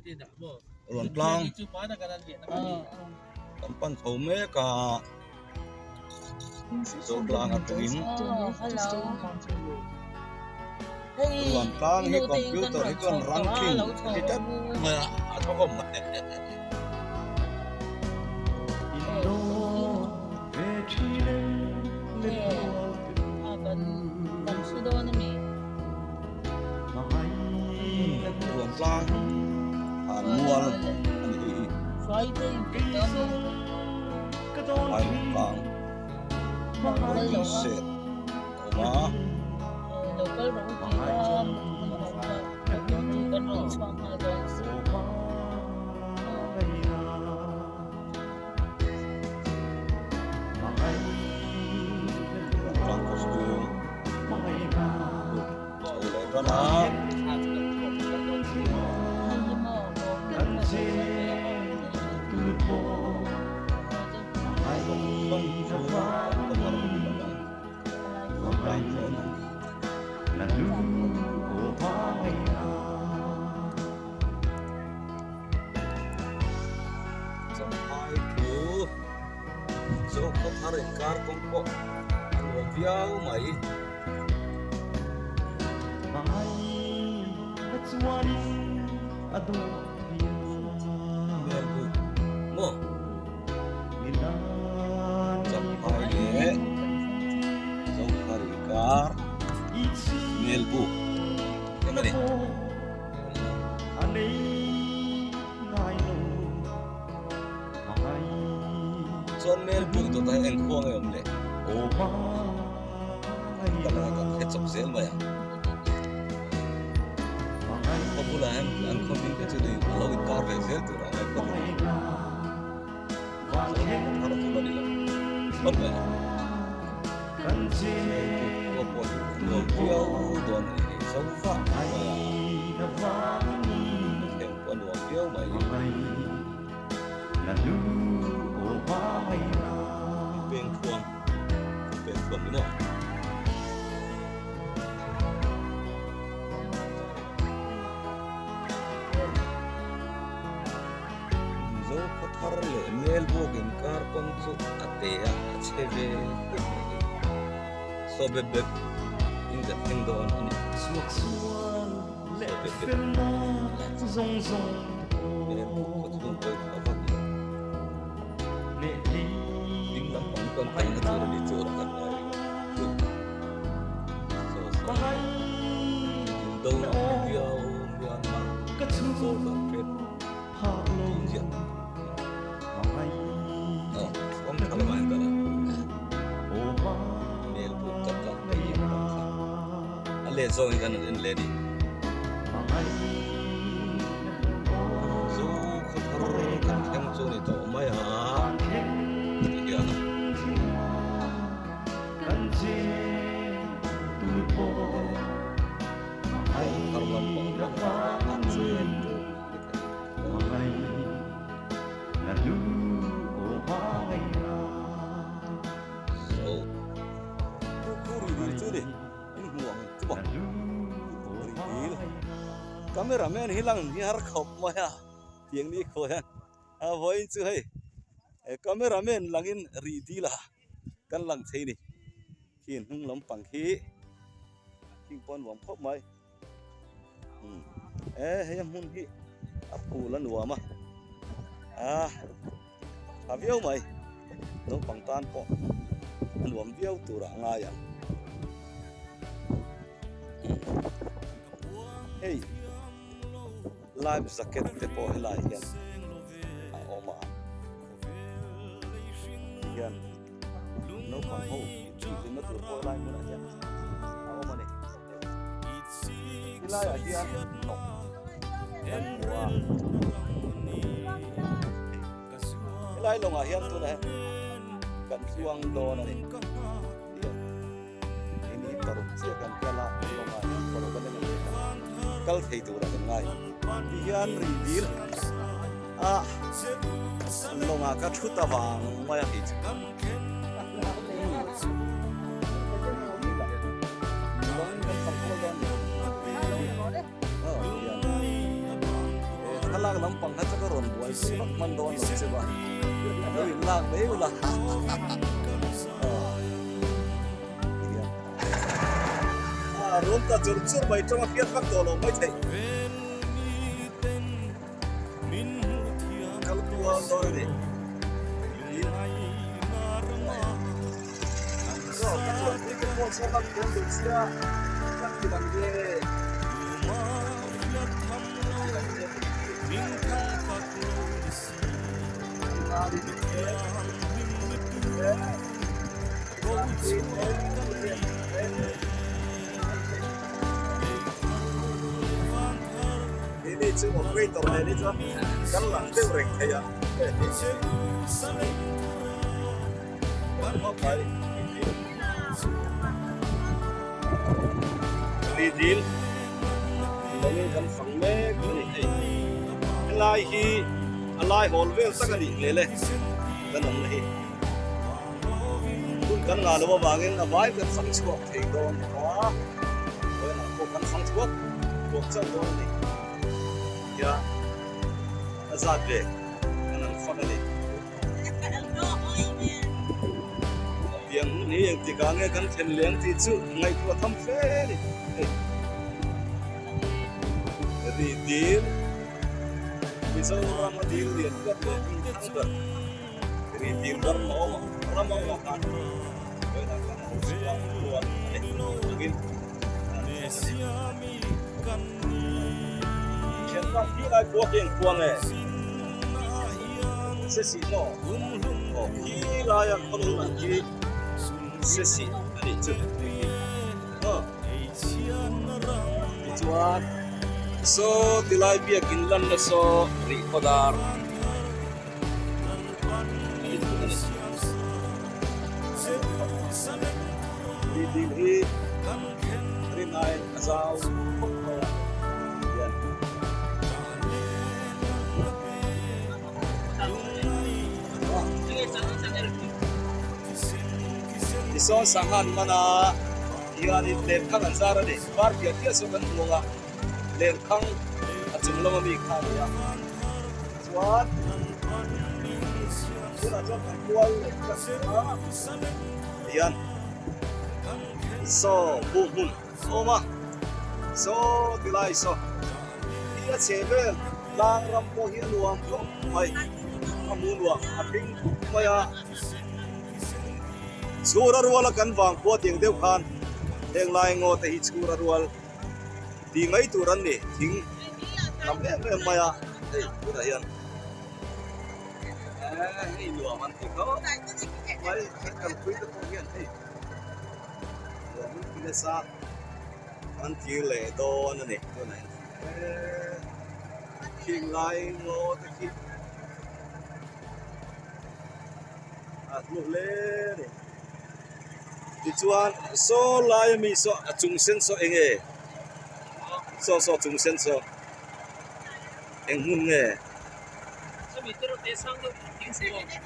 Ruantlang kan pan chho mek a Zotlang atangin Ruantlang hi computer hi chuan ranking a ti tlat mai a a tha khawp mai. Ruantlang ah mual a ni hi Ruantlang waiting shed a awm a Ruantlang costume chho leh tan a. Champhai thu Zokhawthar inkar kawng pawh a nuam viau mai. Melbourne maw Champhai leh Zokhar inkar Melbourne eng a ni. Chuan Melbourne dawtah hian eng khua nge awm le? Ka la ka hre chawp zel mai a. Khaw bulah hian an khaw hming te chu ni a lo inkar ve zel tur a ngai phawt a ni. Thar thul a ni lo phawt mai a. Pawh pawh hi nuam viau dawn a ni hei zo vah mai a. Thleng pawh a nuam viau mai. Peng thuam peng thuam ni maw. Mizo khaw thar leh Melbourne inkar kawng chu a te a, a chhe ve khawp mai hi. Saw bep bep in kan thleng dawn a ni. Saw bep bep Melbourne khaw chhung pawhin a vak lo. Ding lampang chuan kalna tur a ni tur a kan ngai rih chu. Saw saw Indo Viau Myanmar Zohlan Trade tih ziah aw kawng tha lamah hian kal a Melbourne kan tlan phei ang pang kha a let zawngin kan han en leh a ni. Zo khaw thar kan thleng chu a ni tawh mai a ti hian. Thar lam pawh a chen tur ni thei. So khu ri dil chu ni in hmu ang chu maw ri dil cameraman hi lang hi har khawp mai a tiang ni khaw hian a vawiin chu hei cameraman langin ri dil a. Kan lang thei ni. Khi hnung lampang khi thing pawh a nuam khawp mai. E hei a hmun hi a phul a nuam a. A tha viau mai. Naupang tan pawh a nuam viau tur ah a ngai ang. Hei life jacket te pawh helai hian a awm a. Hian naupang ho tihhlimna tur pawh helai hmunah hian a awm a ni. Helaiah hian lawng kan hmu a, helai lawngah hian tunah hian kan chuang dawn a ni. Keini paruk chiah kan kal a, lawngah hian paruk an eng kal thei turah kan ngai. Tihian rih dil a lawngah ka thut avang mai a hei chu. Lawng kan fang kual dawn ni. Thlalak. Thlalak lampang kha chu ka rawn buaipui vak hman dawn lo che va, lo in lak mai ula a rum ta chur chur mai tawng a hriat vak tawh lo mai thei. Kal kual dawn a ni. Ka chuanpui te pawh chuan an dawn duh sia kan ti dang nge. Ini chu operator nen hi chuan kan lang deuh reng thei a. Ri dil lawngin kan fang mek a ni hei helai hi a lai hawl vel tak a nih hmel e kan awmna hi hun kan ngah loh avangin a vai kan fang chhuak thei dawn a vawiinah pawh kan fang chhuak chhuak chauh dawn a ni tia a zat ve kan han fang a ni. Tiang hun hi engtikah nge kan thlen leng tih chu ngaihtuah tham fe a ni. Hei ri dil Mizoram a dil lian ber leh hming thang ber ri dil ram a awm a, ram a awm a khan vawiinah khan a lo chhuak kual a ni angin an fang a ni. Thianpa khi lai khua khi engkhua nge? Sesih maw? Aw khi laia khaw lo lang khi Sesih a nih chu aw. Tichuan saw tilai biakin lanna saw rih khaw dar a ni thung a ni. Tih dil hi rinai a zau khawp mai a hian. Tisawn sanghan mana hianin lenkhang an zar a ni. Var piah piah saw kan hmu ang a, lenkhang a chung lama mi kha a ni a. Chuan tunah chuan kan kual leh ta a hian saw bu hmun a awm a saw ti lai saw hi a chhe vel tlang ram pawh hi a nuam khawp mai a hmu nuam a hring khawp mai a chhura ruala kan vang khua tiang deuh khan heng lai ngaw te hi chhura rual. Tih mai tur an ni thing tam em em mai a hei tunah hian eee hei nuam an ti khawp mai kan kalpui te pawh hian hei nuam an ti nasa an thir leh dawn a ni tunah hian eee khing lai ngaw te khi a hlu hle a ni. Tichuan saw laia mi saw a chung sen saw eng nge? Saw saw chung sen saw eng hmun nge?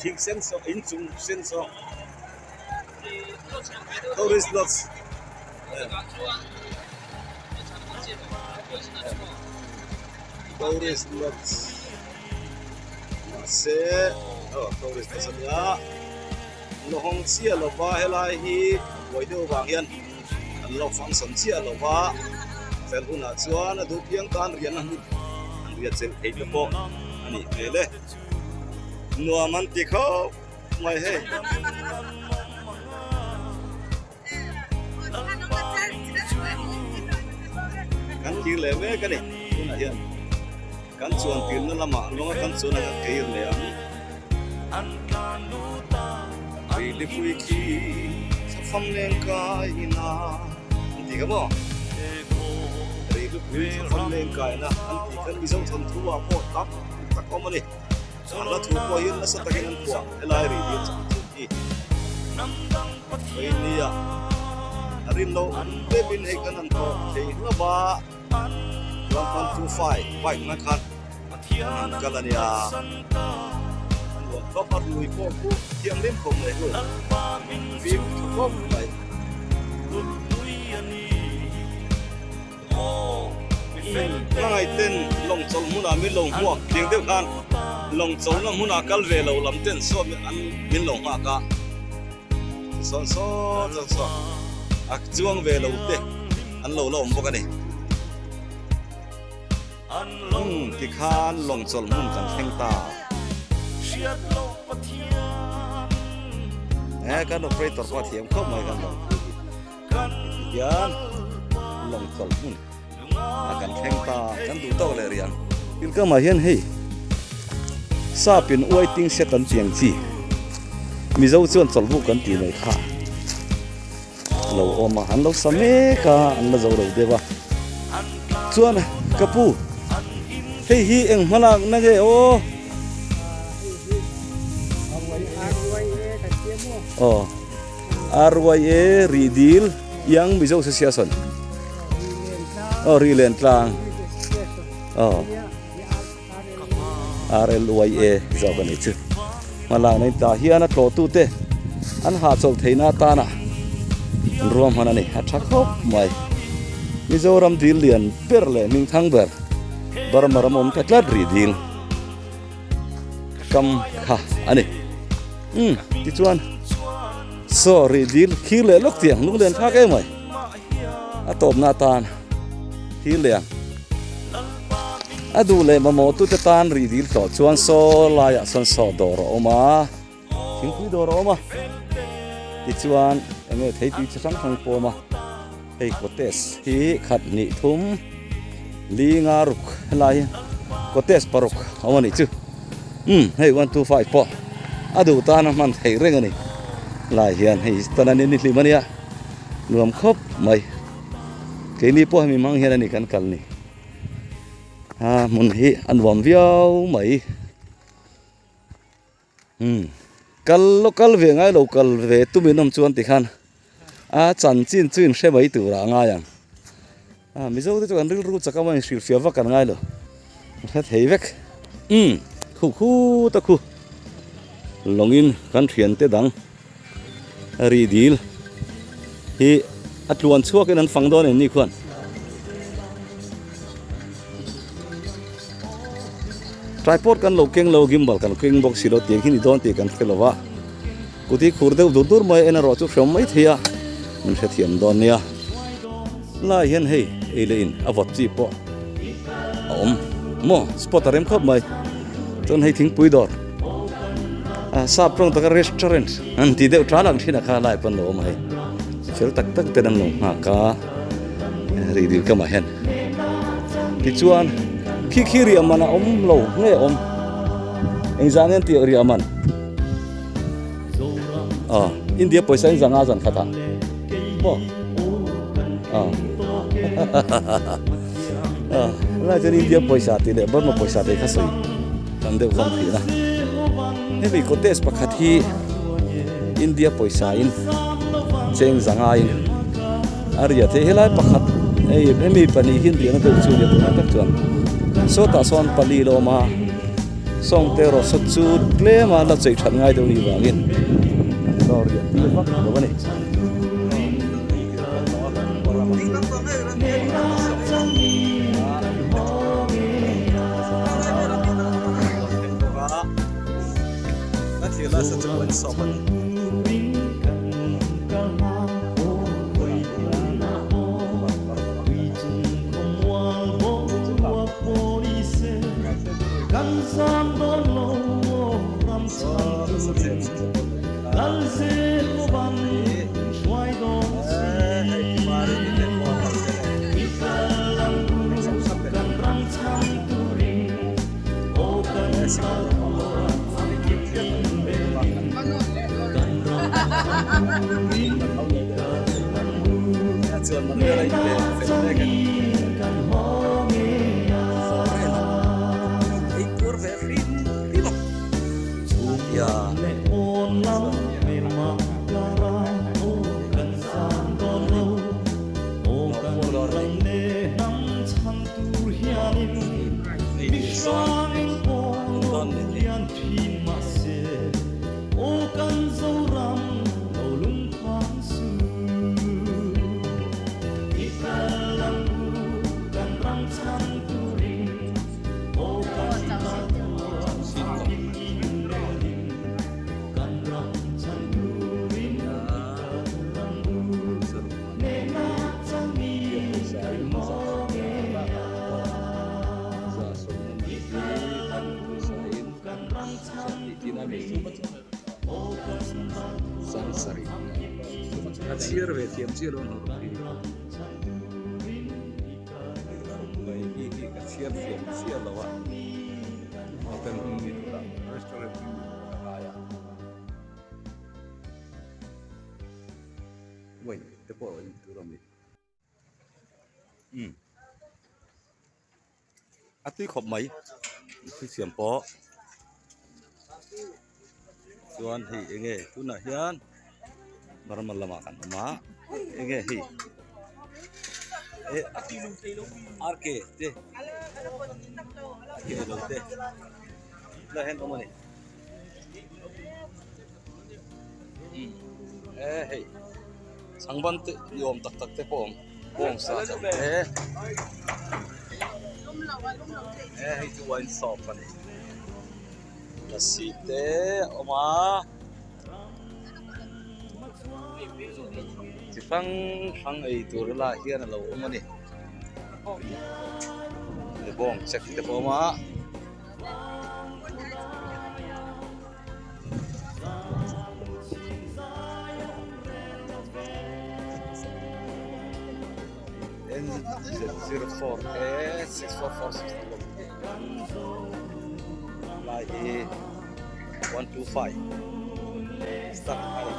Thing sen saw in chung sen saw tourist lodge tourist lodge mahse aw tourist lodge a nia. Lawng chiah lova helai hi buai deuh vang hian an lo function chiah lova fel hunah chuan a duh piang tan riahna hmun an riah chelh thei te pawh a nih hmel e nuam an ti khawp mai hei. Kan kir leh mek a ni tunah hian kan chuan tirna lamah lawnga kan chuan a kan kir leh ang Rilipui khi thlafam leng kaina an ti kha maw Rilipui thlafam leng kaina an tih khan Mizo thawnthu ah pawh tam tak awm a ni. A hla thu pawh hian nasa takin an phuah helai rih dil chang chu hi Vawinia a rin loh deuhin hei kan han thawh thei hlauh a, 1.25 bike na khan kan han kal a nia, a nuam khawp a rui pawh khu thianghlim khawp mai hu fim tha khawp mai. Hmangaih ten lawng chawlh hmunah min lo hmuak tiang deuh khan lawng chawlhna hmunah kal ve lo lam ten saw an min lo nghak a, tisawn saw chuan saw a chuang ve lo te an lo la awm bawk a ni. Umm tikhan lawng chawlh hmun kan thleng ta. He kan operator pawh a thiam khawp mai kan lawng thu hi. Tihian lawng chawlh hmun a kan thleng ta kan duh tawk leh riang. Thil kamah hian hei sap in waiting shed an tiang chi Mizo chuan chawlhbuk kan tih mai kha a lo awm a an lo sa mek a an la zo lo deuh a chuan ka pu hei hi eng hmalak na nge aw. Aw. RYA Rih Dil Young Mizo Association aw Rih Len Tlang aw RLYA zawk a nih chu hmalakna in tah hian a tlawhtu te an hahchawlh theihna atana an ruahman a ni a tha khawp mai Mizoram dil lian ber leh hmingthang ber Burma ram awm ta tlat Rih Dil. Kam kha a ni. Umm tichuan saw rih dil thir leh lawk tiang lung len thlak em mai. A tawpna atan thir leh ang. A duh leh mamawh tute tan rih dil tawh chuan saw laiah sawn saw dawr a awm a, thingpui dawr a awm a. Tichuan eng nge thei tui chi hrang hrang pawh a awm a. Hei cottage hi khat hnih thum li nga ruk helai hi cottage paruk a awm a nih chu umm hei 1 2 5 pawh a duh tan a hman theih reng a ni lai hian hei tan a ni hlim a nia nuam khawp mai keini pawh hemi hmang hian a ni kan kal ni a hmun hi a nuam viau mai. Umm kal lo kal ve ngai lo kal ve tum in awm chuan tikhan a chanchin chu in hre mai tur ah a ngai ang a mizo te chu kan rilru chak a maw in hrilhfiah vak kan ngai lo a hre thei vek umm khu khut a khu lawng in kan thian te dang ri dil hi a tluan chhuak in an fang dawn em ni khuan. Tripod kan lo keng lo gimbal kan keng bawk si lo tiang hi ni dawn tih kan hre lo va kuti khur deuh dur dur mai en erawh chu hreawm mai thei a min hrethiam dawn nia lai hian hei ei leh in a vawt chi pawh a awm maw spot a rem khawp mai chuan hei thingpui dawr a sap tawng taka restaurant an ti deuh tha lang thin a kha lai pawn lo awm a hei fel tak tak ten an lo nghak a rih dil kamah hian. Tichuan khi khi riah man a awm lo nge awm engzah nge an tih riah man ah India pawisa in zanga zan khat ah maw ah ah helai chuan India pawisa tih leh Burma pawisa tih kha sawi tam deuh hlawm thin a hemi cottage pakhat hi India pawisa in cheng zanga in a ria thei helai pakhat hei hemi pahnih hi an riahna deuh chu nia tunah tak chuan sawtah sawn pali la awm a sawngte erawh saw chu tlem a la chei that ngai deuh nih vangin an lo riah tir vak lo a ni. mi 7 a chhiar ve thiam chiah lo hnawh hi mai hi hi ka chhiar thiam chiah lo a hotel hming ni tura restaurant hming ni tura ka ngai a wine te pawh a in tur a ni. Umm a tui khawp mai thil siam pawh chuan hei eng nge tunah hian Burma lamah kan awm a eng nge hei eh R K te a ke lo te helai hian awm a ni umm eh hei. Changban te ni awm tak tak te pawh a awm bawngsa chan te he hei chu wine shop a ni lassi te a awm a chi hrang hrang ei tur helaiah hian a lo awm a ni bawng chek te pawh a awm a. N0 4 A 6446 lai hi 125 start a ni.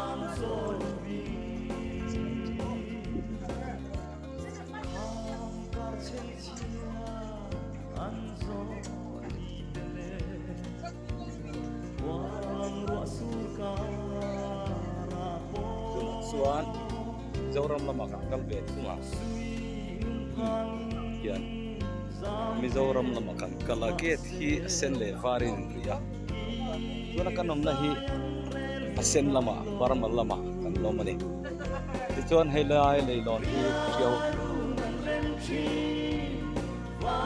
Tunah chuan Mizoram lamah kan kal ve thung a hian Mizoram lamah kan kal a gate hi a sen leh varin a inri a tuna kan awmna hi a sen lamah Burma lamah kan lawm a ni tichuan helai leilawn hi Tiau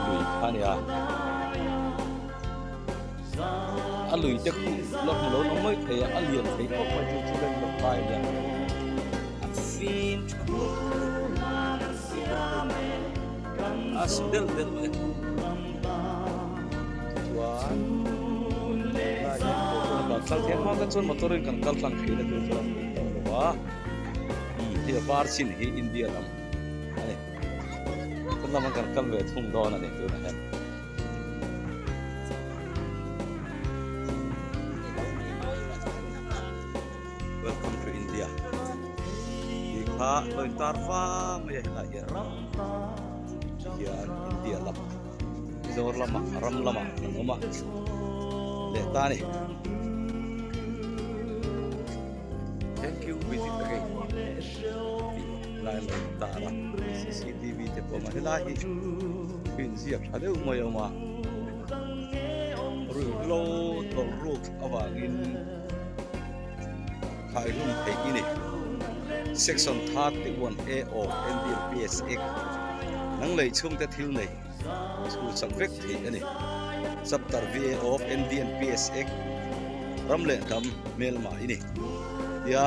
lui kha a ni a a lui te khu la hmu lo mai thei a a lian thei khawp mai chu chu reng lo lai a nia a fim tha khawp a su deuh deuh mai chuan lai hian kan kal thei a hma kha chuan motor in kan kal tlang thei na tur chuan a ni tawh lo a hei a var chin hi India lam a ni. Kan lama kan kal ve thung dawn a ni tunah hian. Welcome to India. Ti kha lo in tar va mai a helai hian. Hian India lam Mizoram lama ram lama kan awm a leh ta a ni. Thank you visit again. Lai lo tar a cctv te pawh a awm a helai hi inziak tha deuh mai a awm a ruihhlo tawlh ruk avangin khaihlum theih i ni section 31 a of ndlps act nang lei chhungte thil nei chhu chak vek theih a ni chapter va of ndlps act ram leh hnam hmelma i ni tia.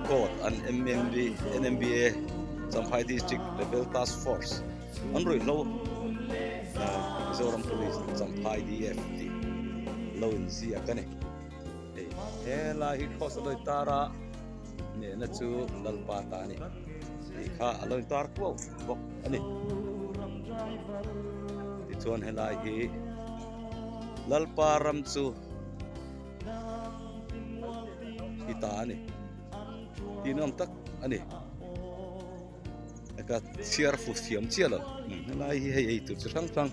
Court an MMB NMBA Champhai District Level Task Force an ruihhlo Mizoram Police Champhai DF tih lo inziak a ni. Hei helai hi cross a lo intar a nehna chu Lalpa ta a ni tih kha a lo intar kuau bawk a ni. Tichuan helai hi Lalpa ram chu i ta a ni tih nuam tak a ni ka chhiar fu thiam chiah lo helai hi hei ei tur chi hrang hrang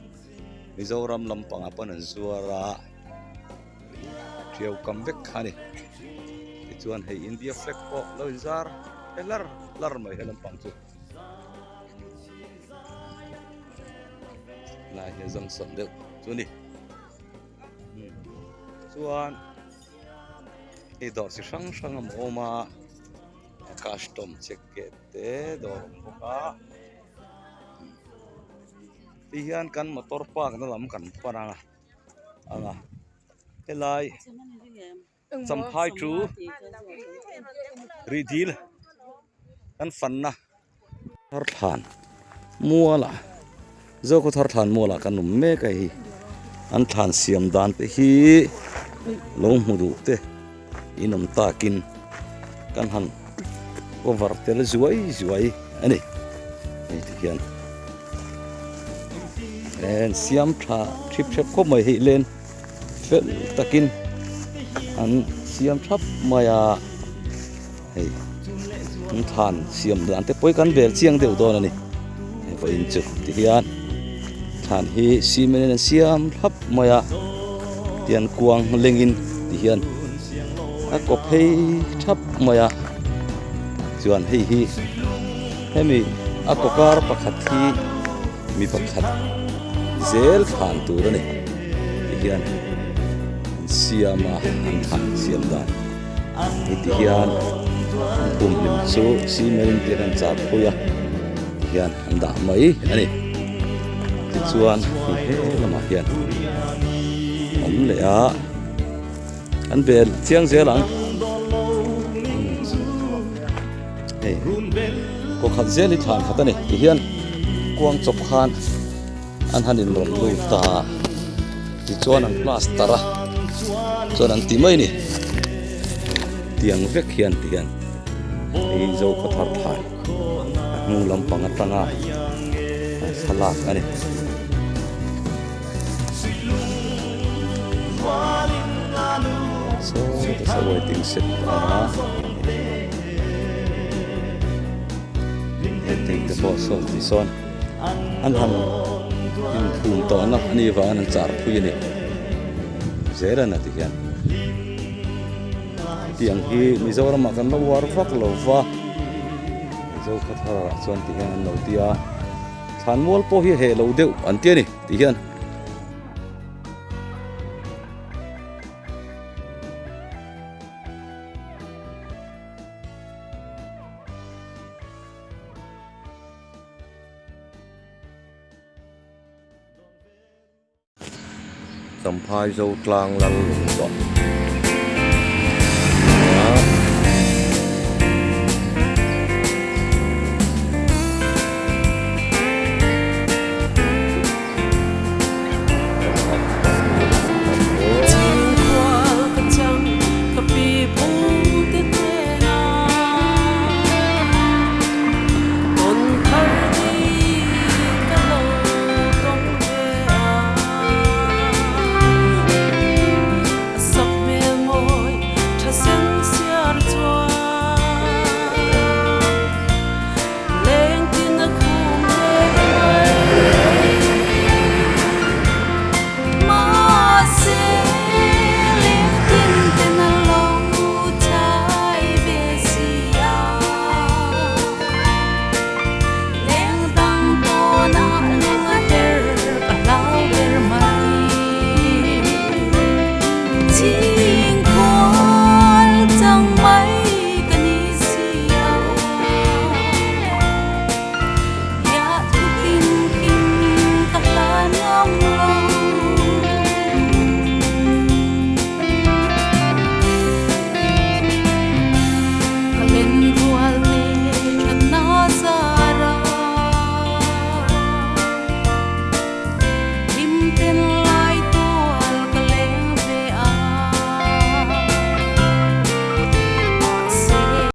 Mizoram lampangah pawn an zuar a ṭhiau kam vek kha a ni tichuan hei India flag pawh lo inzar he hlar hlar mai he lampang chu helai hi a zawng deuh chu a ni. Chuan hei dawr chi hrang hrang a awm a custom check gate te dawr a awm bawk a ti hian kan motor park na lam kan pan ang a ang a helai Champhai chu rih dil kan fanna Tharthlan mual ah Zokhaw Tharthlan mual ah kan awm mek a hei an thlan siam dan te hi. Lo hmu duh te in awm takin kan han cover tel zuai zuai a ni. Hei ti hian en siam tha thip hrep khawp mai hei len fel takin an siam thap mai a hei an thlan siam dan te pawh hi kan bel chiang deuh dawn a ni hei vawiin chu ti hian thlan hi cement in an siam thlap mai a tian kuang lengin ti hian a kaw phei thap mai a chuan hei hi hemi a kaw kar pakhat hi mi pakhat zel thlan tur a ni ti hian an siam a an thlan siam dan hei ti hian an pum hlim chu cement in tiang an char phui a ti hian an dah mai a ni tichuan hei he lamah hian awm leh a an bel chiang zel ang hei kaw khat zel hi thlan khat a ni ti hian kuang chawp khan an han inrawlh lut ta tichuan an plaster a chuan an ti mai a ni tiang vek hian ti hian hei zo khaw thar thlan a hnung lampang atanga thlalak a ni. Saw ta waiting shed a waiting te pawh saw ti sawn an han inphum tawhna a nih vangin an char phui a ni zel a na ti hian tiang hi Mizoramah kan lo uar vak lo va Mizo khaw tharah chuan ti hian an lo ti a. Thlan mual pawh hi heh lo deuh an ti a ni tih hian. Champhai Zotlang lal lung tawh.